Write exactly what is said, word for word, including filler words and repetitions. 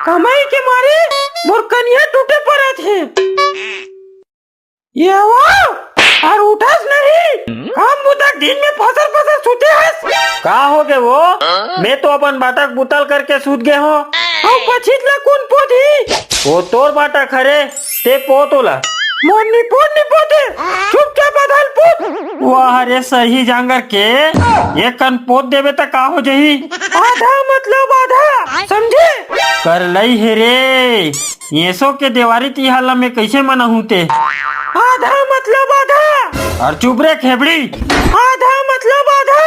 कमाई के मारे मोर कनिहा टूटे परत हे। ये वो, अउ उठस नहीं। काम बुता दिन में फसर फसर सुते हस। का हो गे वो? मैं तो अपन बाटा के बुता ल करके सुत गे हों। अउ बछित ला कोन पोतही? वो तोर बाटा हरे, ते पोत ओला। मोर निपोत निपोत हे, चुपचाप आधा ल पोत। वाह रे सही जांगर के, एक कन पोत देबे त का हो जही? आधा मतलब आधा, समझे? कर लई हे रे, एसो के देवारी तिहार ला मैं कइसे मनाहूं ते? आधा मतलब आधा। अउ चुप रे खेबड़ी। आधा मतलब आधा।